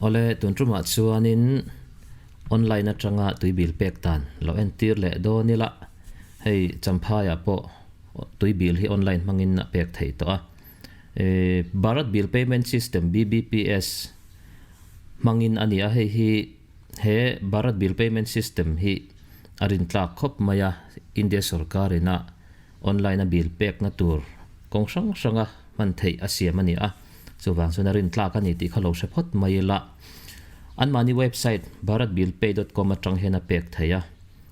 Awle, tun tumah chuanin online atanga tui bil pek dan lo entir leh dawn ila, hei Champhaiah pawh tui bil hi online hmangin a pek theih tawh a. Bharat Bill Payment System, BBPS, hmangin a ni a, hei hi he Bharat Bill Payment System hi a rintlak khawp mai a, India sorkarin a online a bill pekna tur kawng hrang hranga hman theih a siam a ni a, chuvang chuan a rintlak a ni tih kha lo hre phawt mai ila. Anmahni website bharatbillpay dot com atang hian a pek theih a,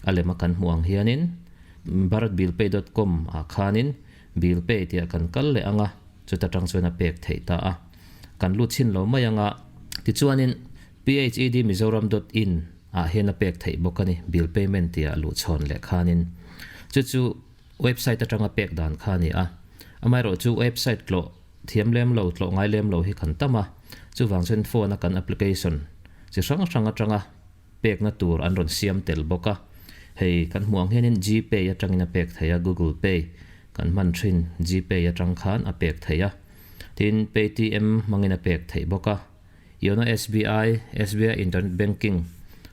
a lema kan hmuh ang hianin bharatbillpay dot com ah khanin bill pay tih ah kan kal leh ang a, chuta tang chuan a pek theih ta a. Kan lut chhin lo mai ang a, tichuanin phedmizoram dot in ah hian a pek theih bawk a ni, bill payment tih ah luh chhawn leh khanin. Chu chu website atanga pek dan kha a ni a, amaherawhchu website tlawh thiam lem lo, tlawh ngai lem lo hi kan tam a, chuvang chuan phone a kan application chi hrang hrang atanga pekna tur an rawn siam tel bawk a, hei kan hmuh ang hianin Gpay atangin a pek theih a, Google Pay kan hman thin Gpay atang khan a pek theih a, tin Paytm hmangin a pek theih bawk a. Yono SBI, SBI Internet Banking,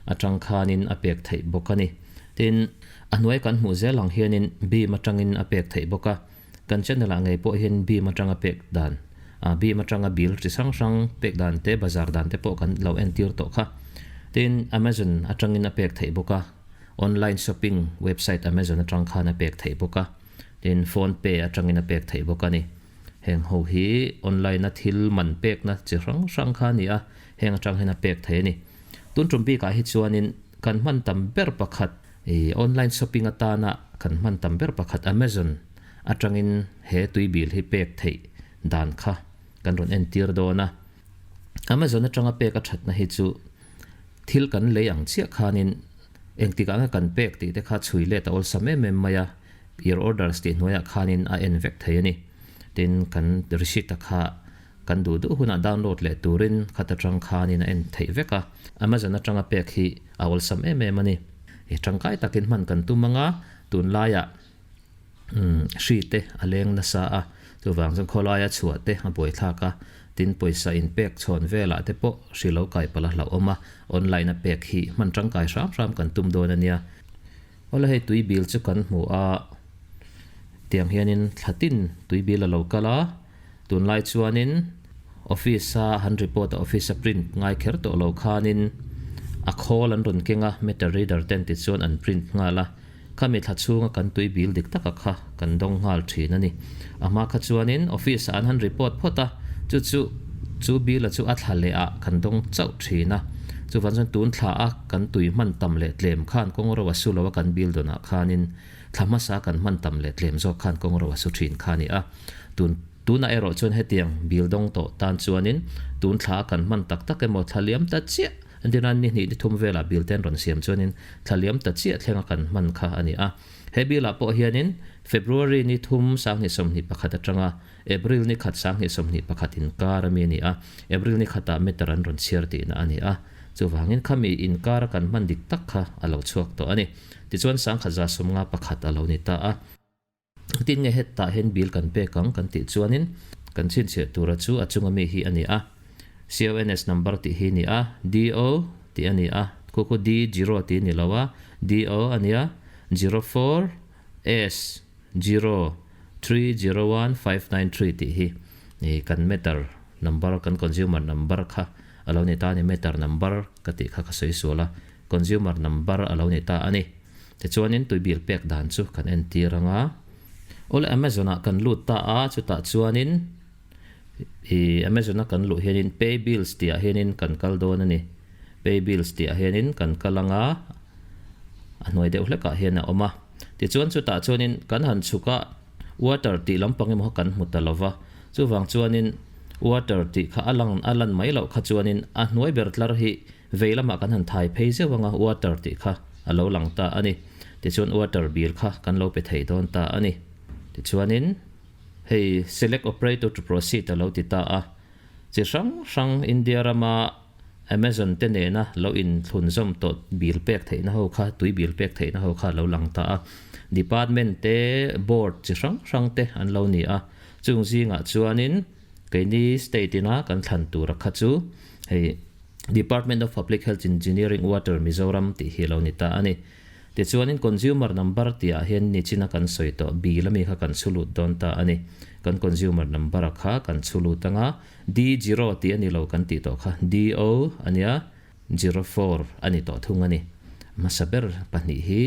atang khanin a pek theih bawk a ni. Tin, a hnuai kan hmuh zel ang hianin Beam atangin a pek theih bawk a. Kan channel ah ngei pawh hian Beam atanga pek dan, Beam atanga bill chi hrang hrang pek dan te, bazar dan te pawh kan lo entir tawh kha. Tin, Amazon atangin a pek theih bawk a. Online shopping website Amazon atang khan a pek theih bawk a. Tin, Phone Pay atangin a pek theih bawk a ni. Heng ho hi online a thil man pekna chi hrang hrang kha a ni a, heng atang hian a pek thei a ni. Tun tum bikah hi chuanin kan hman tam ber pakhat ih online shopping atana kan hman tam ber pakhat Amazon atangin he tui bil hi pek theih dan kha kan rawn entir dawn a. Amazon atanga pek a thatna hi chu thil kan lei ang chiah khanin engtikah nge kan pek tih te kha chhui let a awlsam em em mai a. Your orders tih hnuaiah khanin a en vek thei a ni. Tin, kan receipt a kha kan duh duh hunah download leh turin khat atang khanin a en theih vek a. Amazon atanga pek hi a awlsam em em a ni. I tangkai takin hman kan tum anga tunlaiah hri te a leng nasa a, chuvang chuan khawlaia chhuah te a buaithlak a, tin pawisa inpek chhawn velah te pawh hri lo kai palh a hlauhawm a, online a pek hi hman tangkai hram hram kan tum dawn a nia. Awle hei tui bil chu kan hmu a, tiang hianin thla tin tui bil a lo kal a, tunlai chuanin office a han report a office a print ngai kher tawh lo khanin a khawl an rawn keng a, meter reader ten ti chuan an print nghal a, khami thla chhunga kan tui bil dik taka kha kan dawng nghal thin a ni. A hma kha chuanin office ah an han report phawt a, chu chu chu bill a chu a thla leh ah kan dawng chauh thin a. Chuvang chuan tun thla a kan tui hman tam leh tlem khan kawng ro a su lo a kan bill dawn ah khanin thla hmasa kan hman tam leh tlem zawk khan kawng ro a su thin kha a ni a. Tun tunah erawh chuan hetiang bill dawng tawh tan chuanin tun thla a kan hman tak tak emaw thla liam ta chiah entirnan ni hnih ni thum velah bill te an rawn siam chuanin thla liam ta chiah thleng a kan hman kha a ni a. He bill ah pawh hianin February ni thum 2021 atanga April ni khat 2021 inkar ami a ni a, April ni khatah meter an rawn chhiar tihna a ni a, chuvangin khami inkar a kan hman dik tak kha a lo chhuak tawh a ni. Tichuan 1151 a lo ni ta a. Tin nge hetah hian bill kan pek ang kan tih chuanin kan chhinchhiah tura chu a chunga mi hi a ni a, CONS number tih hi a ni a, DO tih a ni a, khu khu D zero tih a ni lo a, DO a nia, 04 S 0 3 0 1 5 9 3 tih hi ih kan meter number kan consumer number kha a lo ni ta a ni meter number ka tih kha ka sawi sual a consumer number a lo ni ta a ni tichuanin tui bil pek dan chu kan entir anga awle Amazon ah kan lut ta a chutah chuanin ih Amazon a kan luh hianin pay bills tih ah hianin kan kal dawn a ni pay bills tih ah hianin kan kal anga a hnuai deuh hlekah hian a awm a tichuan chutah chuanin kan han chhuk a water tih lampang emaw kha kan hmu ta lo va chuvang chuanin water tih kha a lang a lan mai loh kha chuanin a hnuai ber tlar hi vei lamah kan han thai phei zeuh anga water tih kha a lo lang ta a ni tichuan water bill kha kan lo pe thei dawn ta a ni tichuanin hei select operator to proceed a lo ti ta a chi hrang hrang India rama Amazon te nena lo inthlunzawm tawh bill pek theihna ho kha, tui bill pek theihna ho kha a lo lang ta a. Department te, board chi hrang hrang te an lo ni a. Chung zingah chuanin keini state ina kan thlan tura kha chu hei Department of Public Health Engineering Water Mizoram tih hi a lo ni ta a ni. Tichuanin Consumer Number tihah hian nichina kan sawi tawh bill ami kha kan chhu lut dawn ta a ni. Kan Consumer Number a kha kan chhu lut anga D zero tih a ni lo kan tih tawh kha DO a nia 04 a ni tawh thung a ni. Hmasa ber pahnih hi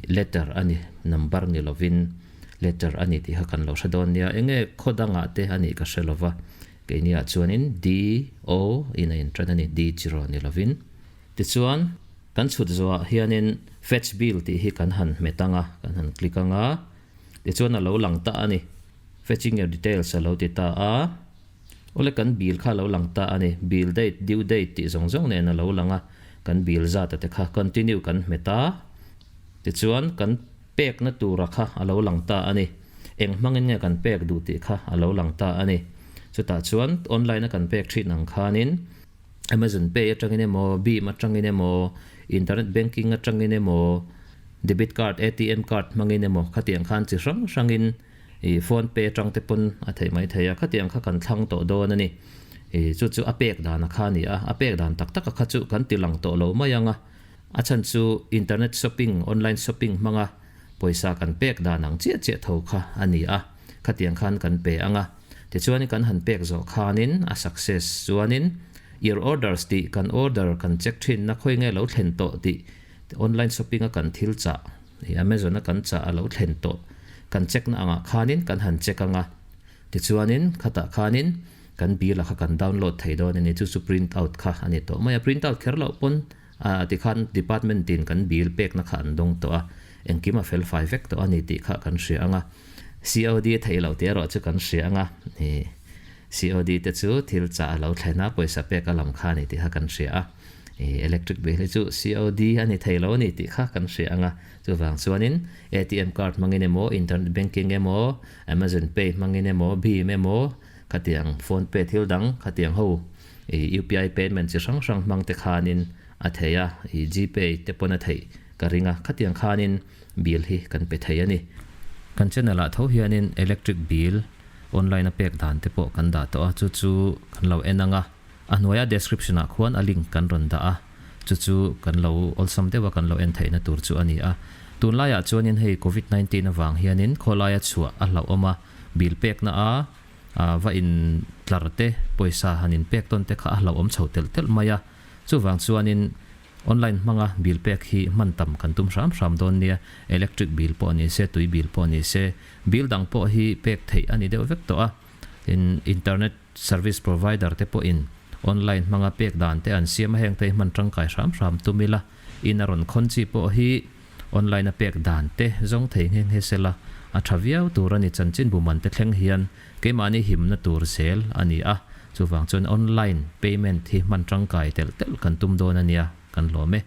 letter a ni, number ni lovin letter a ni tih kha kan lo hre dawn nia. Enge khaw dangah te a nih ka hre lova, keiniah chuanin D, O in a intan a ni, D zero ni lovin. Tichuan, kan chhut zawhah hianin Fetch Bill tih hi kan han hmet ang a, kan han click ang a, tichuan a lo lang ta a ni. Fetching your details a lo ti ta a. Awle kan bill kha a lo lang ta a ni, bill date, due date tih zawng zawng nen a lo lang a, kan bill zat a te kha continue kan hmet a, tichuan kan pekna tura kha a lo lang ta a ni, eng hmangin nge kan pek duh tih kha a lo lang ta a ni. Chutah chuan online a kan pek thin ang khanin Amazon Pay atangin emaw, Bhim atangin emaw, internet banking atangin emaw, debit card, ATM card hmangin emaw khatiang khan chi hrang hrangin I phone pay atang te pawn a theih mai thei a, khatiang kha kan thlang tawh dawn a ni. I chu chu a pek dan a kha a ni a, a pek dan tak tak a kha chu kan ti lang tawh lo mai ang a. A chhan chu internet shopping, online shopping hmanga pawisa kan pek dan ang chiah chiah tho kha a ni a, khatiang khan kan pe ang a. Tichuan kan han pek zawh khanin a success chuanin your orders tih kan order kan check thin na khawi nge lo thlen tawh tih online shopping a kan thil chah I Amazon a kan chah a lo thlen tawh kan check na angah khanin kan han check anga tichuanin khatah khanin kan bill a kha kan download thei dawn a ni chu chu print out kha a ni tawh mai a print out kher loh pawn ah tikhan department tin kan bill pek na kha an dawng tawh a engkim a fel fai vek tawh a ni tih kha kan hria anga COD a theih loh tih erawh chu kan hria anga i COD te chu thil chah a lo thlen a pawisa pek a lam kha a ni tih kha kan hria a. I electric bill hi chu COD a ni thei lo a ni tih kha kan hria ang a, chuvang chuanin ATM card hmangin emaw, internet banking emaw, Amazon Pay hmangin emaw, Bhim emaw, khatiang phone pay thil dang khatiang ho i UPI payment chi hrang hrang hmang te khanin a thei a, i Gpay te pawn a theih ka ring a, khatiang khanin bill hi kan pe thei a ni. Kan channel ah tho hianin electric bill online a pek dan te pawh kan dah tawh a, chu chu kan lo en ang a. A hnuaia description ah khuan a link kan rawn dah a, chu chu kan lo awlsam deuh a kan lo en theihna tur chu a ni a. Tunlaiah chuanin hei Covid 19 avang hianin khawlaia chhuah a hlauhawm a, bill pekna a va in tlar te, pawisa han in pek tawn te kha a hlauhawm chho telh telh mai a. Chuvang chuanin online hmanga bill pek hi hman tam kan tum hram hram dawn nia, electric bill pawh ni se, tui bill pawh ni se, bill dang pawh hi pek theih a ni deuh vek tawh a. Tin, internet service provider te pawhin online hmanga pek dan te an siam a, heng te hi hman tangkai hram hram tum ila, in a rawn khawn chi pawh hi online a pek dan te zawng thei nghe nghe sela a tha viau tur a ni. Chanchin buman te thleng hian keimahni himna tur zel a ni a, chuvang chuan online payment hi hman tangkai telh telh kan tum dawn a nia, kan lawm e.